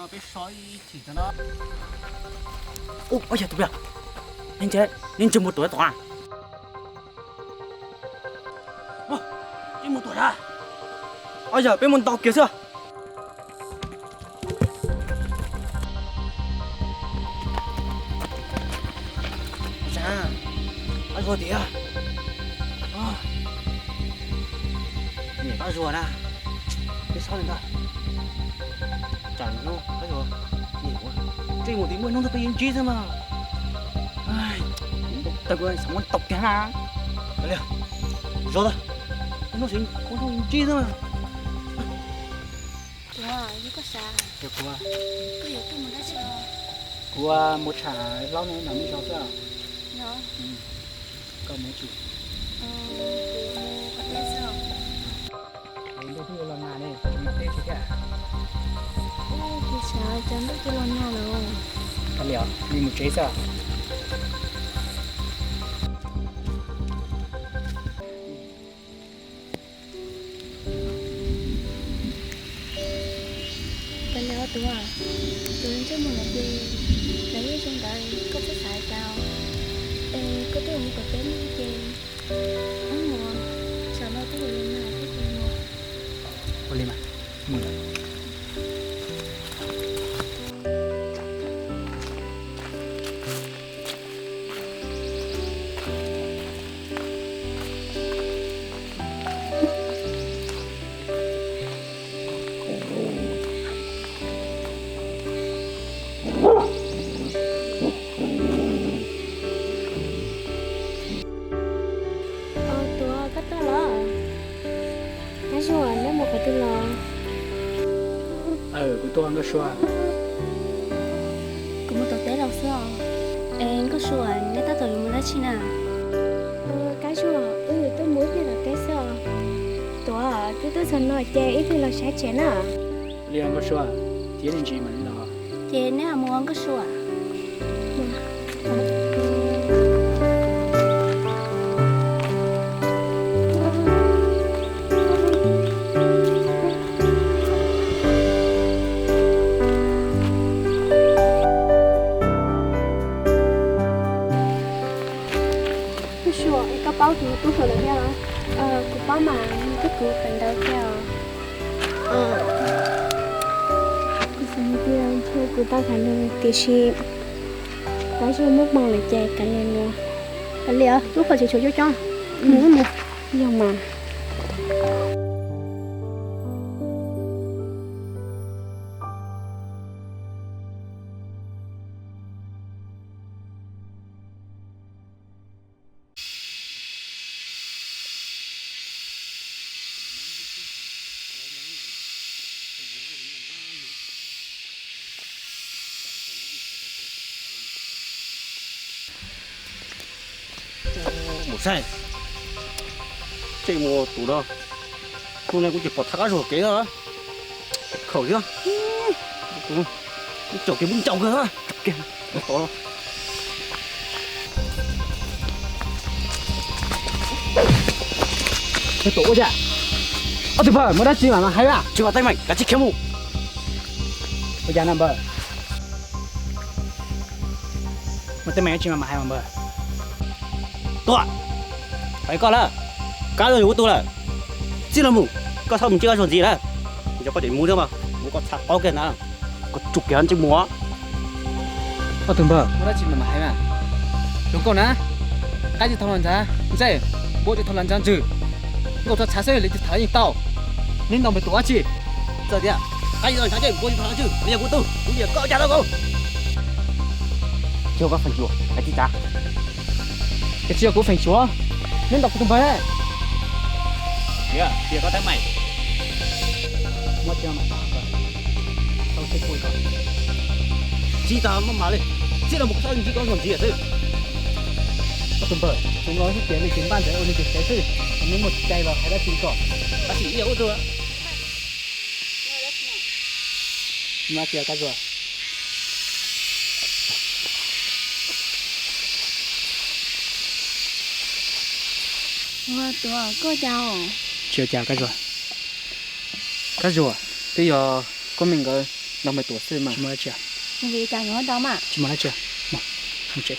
Peb so ib chim no. Ub, ua yog tus pliag, nej ntshe, nej ntshe mus tuaj tom a. Peb mus tuaj a. Ua yog peb mus ntaus kiag xwb. Ua, Qab Zuag tiag. Niam Qab Zuag na, peb txhob li ntawd. Tsam hnub Qab Zuag niam ua, tseem mus tim muaj hnub twb peb yeej ntsib xwb mas. Tawg kuv xav muab tau kiag na. Kav liam, zov tag, hnub sis muaj hnub ntsib xwb mas. Tuav, yog koj xav, koj yuav tuaj mus dab tsi os? Kuv mus tsham hlob no ib nta me zog xwb. Koj mus tsis? Kuv mus ua teb xwb. Ntuj twb yuav los nag ne, tsis mus teb tsis thiab? Kuv xav cas ntuj twb los nag lawm. Kav liam, li mus tsev xwb. Kav liam, Tuav, tus ntsej muag no ces lawv yeej zoo ntawd, koj txhob xav cas. Es koj twb mus tom teb no ces wb mus, tsam no twb yuav los nag thiab ces mus. Ua li mas, mus lawm. Tuav, koj tuaj los? Qab Zuag, neb mus qhov twg los? Kuv tuaj Nkauj Sua. Kuv mus tom teb los xwb os. Es Nkauj Sua, neb tab tom yuav mus dab tsi na? Qab Zuag, wb yuav tuaj mus ib pliag tom teb xwb os. Tuav, twb tuaj txog no ces ib pliag los saib tsev na. Li Nkauj Sua, cia li ntsis mam li los. Ces neb mus Nkauj Sua. Nkauj Sua, es koj paub tus tub hluas ntawd thiab los? Kuv paub mas, nws twb kuv feem ntawd thiab os. Kuv xav hais tias ntshe kuv tau tham nws tiam sis Qab Zuag muaj hmoo lawm ces kav liam mus. Kav liam, lub qhov tseem tshuav coob coob, mus wb mus. Yog mas. Mus saib, tseem mus tus no, hnub no kuv tsis pom thaj Qab Zuag kev na. Khaum thiab, tsom kev mus ncaus kawg. Tus ua cas? Ob tug npawg, muaj dab tsi mam hais na. Tsis muaj teeb meem, kav tsij khiav mus. Ua cas na npawg? Muaj teeb meem dab tsi mas mam hais mas npawg. Tuaj, hais koj lawm, Qab Zuag yuav ua tus lawm. Txij no mus, koj txhob mus ntsib Qab Zuag ntxiv na. Yog koj tseem mus thiab mas kuv koj txha qaub kiag ntag. Koj tsum kiag ntsej muag. Ob tug npawg, muaj dab tsi mas mam hais mas. Zoo nkauj na, qaib tsis tau los ntxag ntsej, npua tsis tau los ntxag ntswg. Nkauj txhob txha xwb, li tsis tham yeej tau. Neb ntaus npawg tus dab tsi? Txawm tias qaib tsis tau los ntxag ntsej, npua tsis tau los ntswg, nws yog kuv tug, kuv yeej koj ua cas tau nkaus. Tsis yog koj feem xyuam hais tib tsav. Ces tsis yog kuv feem xyuam, neb ntaus kuv tus npawg. Tias koj teeb meem. Muab tsis mas tau seb puas kom. Tsis tas maj mam li, txij no mus koj txhob ntsib Qab Zuag ntxiv xwb. Koj tus npawg, tus no xwb tias nws tsis npaj ntawd ua nws tus tsev xwb, nws muaj cai los hais dab tsi kom. Tab sis ib yam ua tug. Mas tias Qab Zuag. Ua tuav koj cas? Tsis ua cas Kab Zuag. Kab Zuag, twb yog koj me nkawd Nrog Npawg Tuam xwb mas tsis muaj dab tsi. Tsis muaj dab tsi.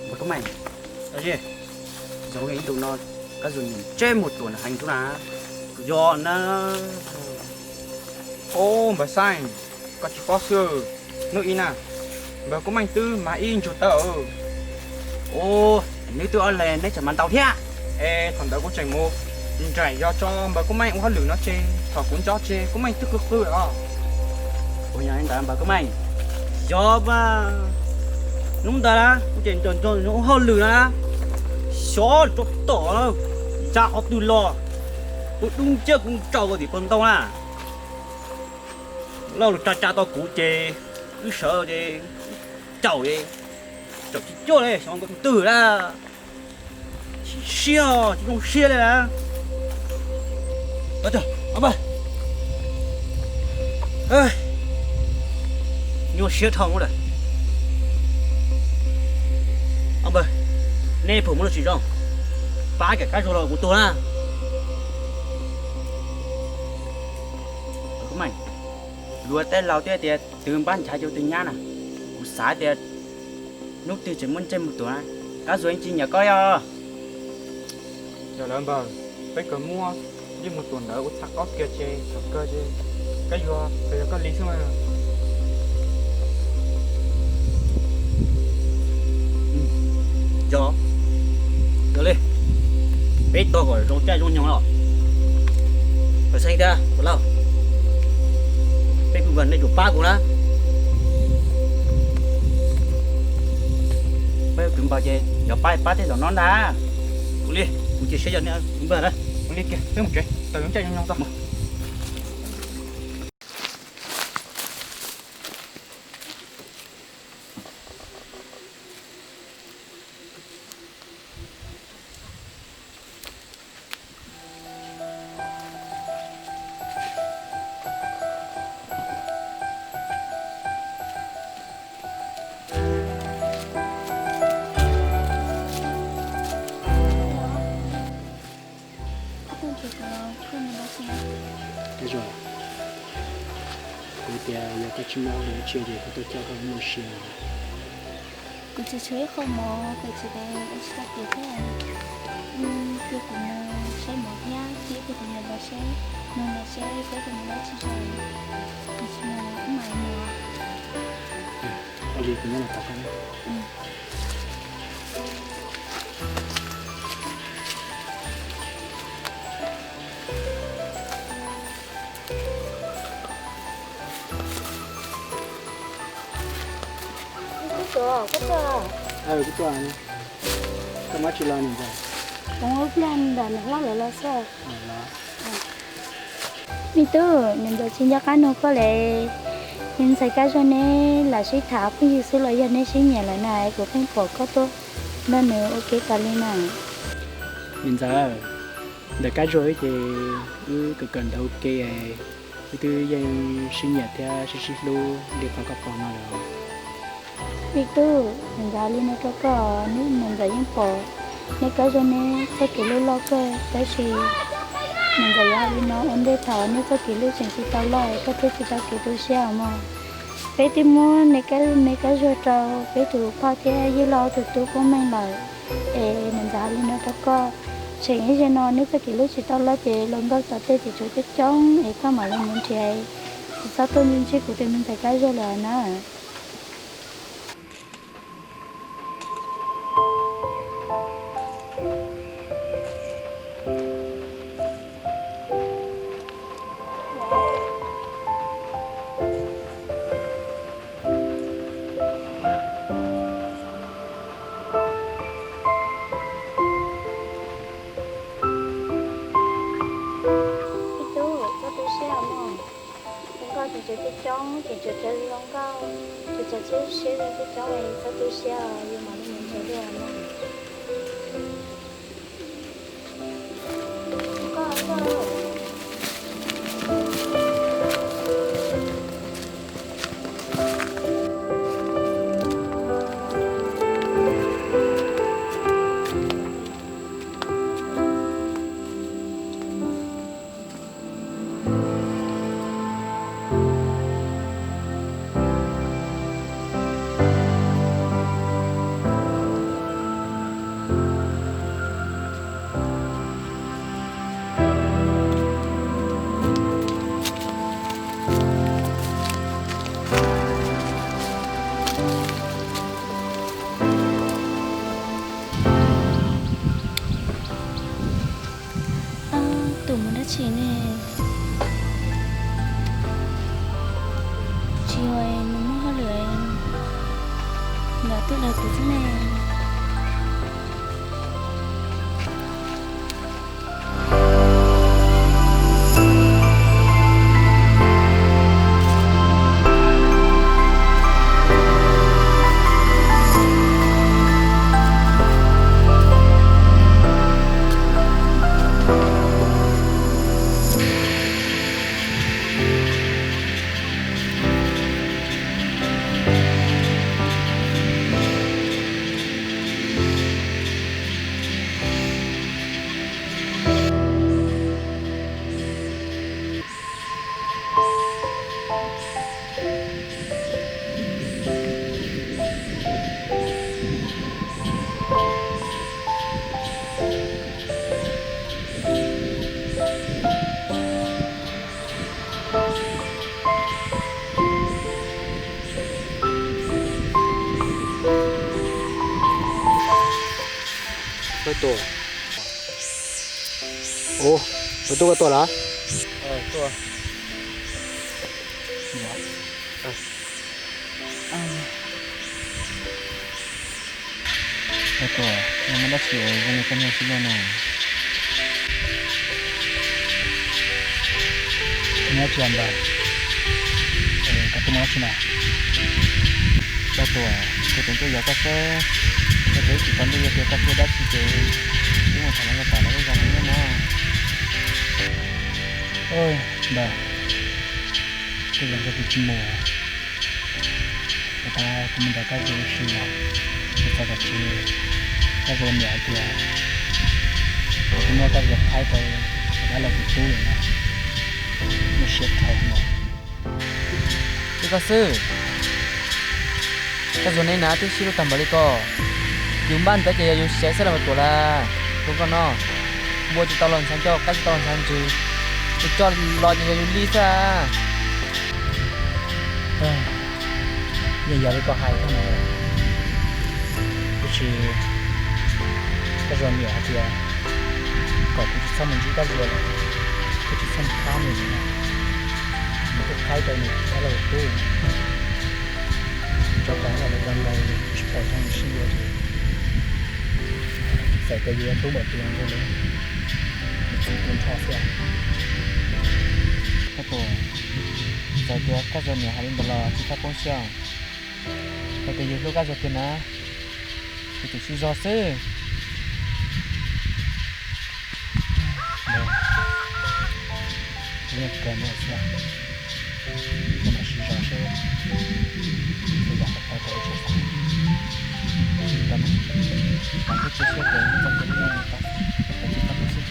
Npawg Koob Meej, zoo li ib ntus no Kab Zuag ntsej muag tuam nws heev ntub na. Yog na. Ob, Npawg Xeeb, koj tsis paub xwb, hnub ib na, Npawg Koob Meej twb mag ib ntsug tawv. Ua, neb twb ob leeg neb tseem mag ntau thiab. Es thaum ntawd kuv tseem mus nraim yog tso Npawg Koob Meej ua hauj lwm no ces thaum kuv nco ces Koob Meej twb qw qw os. Ua, yog li ntawd Npawg Koob Meej, yog mas hnub ntawd na kuv tseem nco nco ua hauj lwm na, xyov rau tom ntsa qhov twg los, kuv dub nciab kuv nraus tim pawg ntoo na. Lawv tsa tsa tau kuv ces wb sawv ces caum, caum tsis cuag li xyov nkawd twg na. Tsis siab, tsis zoo siab li na. Nyuaj siab dhau lawm. Ob npawg, neb puas muaj lub tsis zoo, pab kom Kab Zuag los kuv tuag na. Luag tej laus thiaj tias twv npab nchav ces ua tus nyab na. Kuv xav tias hnub twg tseem muaj ntsej muag tuam na, Kab Zuag yeej tsis nyiam koj os. Yog lawm npawg, peb kawg muab ntsej muag tuam ntawd ua txhais qhov kiag ces txhaum kawg ces Kab Zuag, yog koj li xwb mas. Yog, yog li, peb tos kom zoo caij zoo nyoog los. Pawg Xeeb thiab Pawg Lauj, peb kuj kom nej tsum pab kuv na. Peb kwv npaum ces yog pab pab tej zaum no ntag. Ua li, kuv cia siab yog nej npawg na. Ua li kiag, peb mus tsev, tos zoo caij zoo nyoog tso. Kab Zuag, kuv tias yog koj tsis muaj hauj lwm dab tsi ces kuv tuaj coj koj mus ua si. Kuv tseem tshuav ib qho mov pem tsev, ua tsis tau pem thiab. Cia kuv mus saib mov thiab cia ib tug phooj ywg los saib, nug los saib peb puas muaj dab tsi zoo. Kuv tsis mus, wb mam li mus. Ua li kuv nyob no tos koj na. Koj tuaj, koj muab tsis los niam ntxawm? Kuv ua pliag ntawm niam hlob lawv los xwb. Me tub, niam ntxawm tsis nco qab nug koj li. Niam ntxawm, Kab Zuag neb lam sib tham phooj ywg xwb los yog neb sib nyiam lawm na, kuv pheej pom koj tuaj nrog nws ua ke tas li na. Niam ntxawm, ntawm Kab Zuag ces wb kawm kawm ntawv ua ke, wb twb yeej sib nyiam thiab sib sib hlub li qhov koj pom no lawm. Me tub, niam ntxawm hais li no rau koj, niam ntxawm yeej pom nej kab zog nej txoj kev hlub loj kawg, tab sis niam ntxawm yuav hais li no, ua ntej thaum nej txoj kev hlub tseem tsis tau loj, koj thiaj tsis tau kev tu siab os mog. Peb twb muab nej kab zog rau peb tus phauj thiab yawg laus ob tug tub koob meej lawm, es niam ntxawm hais li no rau koj, tseem ib zaug no nej txoj kev hlub tsis tau loj ces hluas nkauj tom tej ces tshuav coob coob es koj mam li mus nrhiav, tsis txhob tuaj ntsib kuv tus me ntxhais kab zog lawm na. Ib tug txhob tu siab mog, hluas nkauj ces tshuav coob coob, ces tshuav cov hluas nkauj, tshuav cov txawj siab zoo coob coob es txhob tu siab, yuav mam li mus nrhiav dua mog. Tus mus dab tsi ne? Tsis yog nws muaj hauj lwm, nws tuaj dag kuv xwb ne. Ua, tus tub koj tuaj lawm? Koj tuaj, muaj dab tsi ua zoo li koj nyob xwb na? Nyob tsis npawg, koj tuaj muaj dab tsi na? Koj tuaj, kuv tseem tuaj yos koj xwb, koj tuaj ib chim tsaus ntuj, yog tias koj tuaj dab tsi ces wb mus tham hluas nkauj tom lawv lub zos no nyob na. Npawg, tej zaum koj twb tsis mus, rau qhov kuv mus nrog Kab Zuag ua si no, kuv xav tias Kab Zuag niam hais tias kuv twb muab Kab Zuag qhaib rau dab laug tus tub lawm no, muaj siab dhau no. Twb koj xwb, Kab Zuag neb na twb sib hlub tag npaum li ko, yus npaj ntawd ces yog yus xaiv xwb los mas Tuam las, tus koj no, npua tsis tau los ntxhov ncauj, qaib tsis tau los ntxhov ntsws, yus coj los ces yog yus li xwb. Yeej yog li koj hais thiab mas, tab sis Kab Zuag niam hais tias kom kuv tsis txhob mus ntsib Kab Zuag lawm, kuv tsis txhob mus qhaib nws lawm, nws kuj qhaib rau nws dab laug tub, rau qhov dab laug tub nkaus tsis pom zoo nws sib yuav ces txawm tias yus yuav hlub npaum twg los nws txiv tu nrho xwb. Kab Zuag, txawm tias Kab Zuag niam hais li ntawd los tsis txhob poob siab, hais tias yus hlub Kab Zuag tiag na, yus tseem sib zog xwb. Yeej kawg nkaus xwb, kuv mam sib zog seb puas yog qhov tau rau wb tsev xwb. Tsis tau, kuv tsis siab tias nws txog ntua lub neej no tau, kuv tsis tau xwb.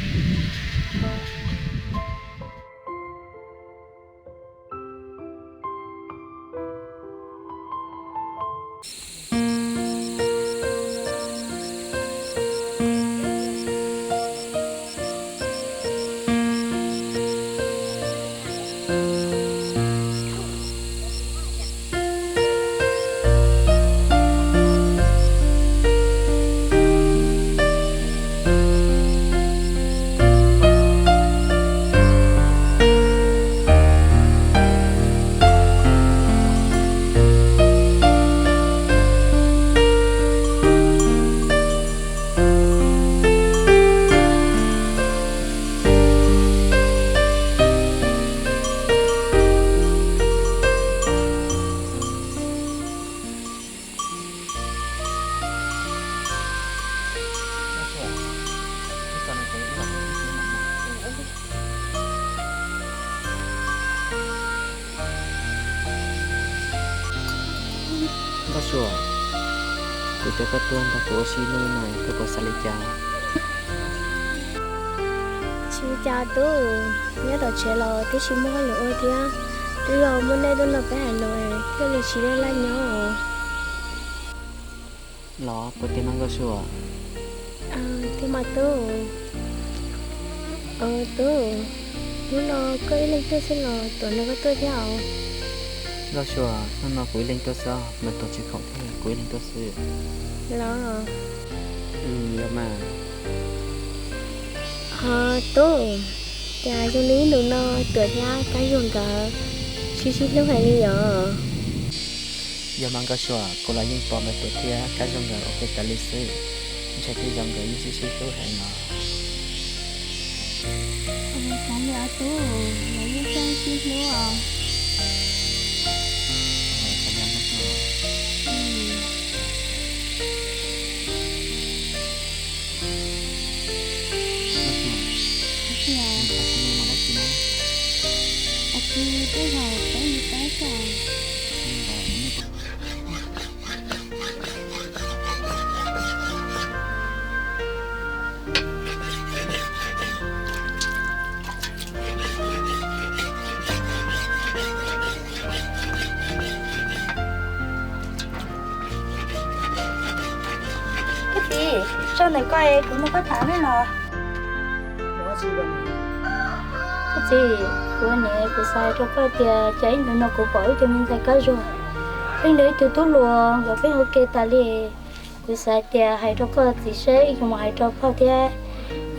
Nkauj Sua, kuv cov koj tuaj nrog kuv ua si no, koj puas xav li cas? Tsis li cas tub, nyob tom tsev los twb tsis muaj hauj lwm ua thiab, twb yog muaj nej tuaj nrog peb hais lus thiaj li tsis laj laj nyob. Los puas tiag no Nkauj Sua? Tiag mas tub. Tub, hnub no koj ib leeg tuaj xwb los Tuam nrog koj tuaj thiab os? Nkauj Sua, hnub no kuv ib leeg tuaj xwb, mas Tuam tsis khoom thiab, kuv ib leeg tuaj xwb. Los, yog mas. Ho tub, cas zoo li ib ntus no Tuam thiab Kab Zuag nkawd sib sib hlub heev li yom? Yog mas Nkauj Sua, kuv los yeej pom mas Tuam thiab Kab Zuag nkawd ua ke tas li xwb, ntshai tej zaum nkawd yeej sib sib hlub heev no. Xyov li os tub, lawv yeej sib hlub os. Koj txiv, sau ntawm koj es kuv nrog koj tham ne los. Koj txiv, kuv niam, kuv xav hais rau koj tias cas ib ntus no kuv pom wb tus me ntxhais Kab Zuag pheej nrog ib tug tub hluas nkawd pheej ua ke tas li. Kuv xav tias hais rau koj txiv seb ib yuav mus hais rau phauj thiab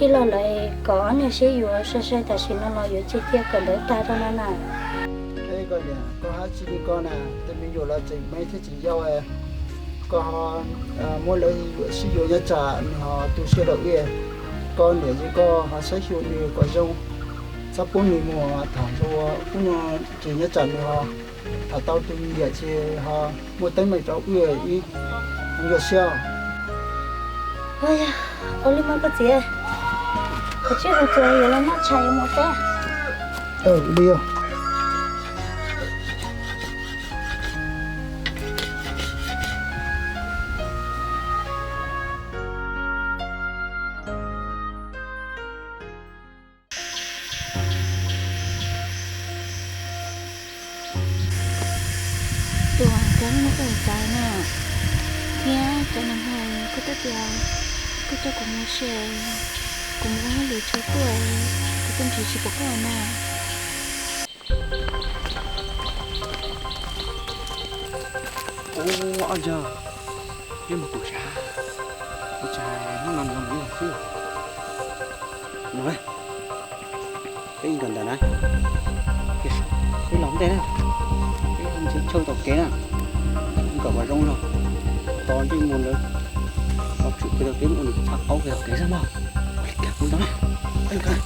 ib los lawv kom ob niag sib yuav sai sai tam sim no los yuav tsis cia kom ntawd tag rau no na. Koj hais tsis li ko na, tej me nyuam lawv tseem me thiab tseem yau, koj ho muab lawv sib yuav nyob tsam nws ho tu siab rau wb. Koj niam yog koj ho saib xyuas nws kom zoo, txhob pub nws mus tham hluas ub no, ces nyob tsam nws ho tham tau tus nyiam ces ho muaj teeb meem rau wb ib, yuav siab. Ua li mas koj txiv, koj tsis hu txog yuav los noj tshais yuav mus teb. Li os. Tuam, koj hnub no koj txawv na, thiab cov niag hais koj twb tias koj coj kuv mus se, kuv mus ua hauj lwm tsaus tuaj, kuv tuaj nrhiav tsis pom koj na. Ua, ob yog, peb mus pum sav, ua cas hnub no nws mus ib leeg xwb. Mus, peb nkawm ntawm na, peb los ntej na, peb ntsib chaw tom kev na, nkawm mas zoo no, tos ntsej muag ntawd, los tshwm pes rau peb mus ua nws txhaj qaub pes tom kev xwb mog. Ua li cas kuv ntawd na, peb nkawm.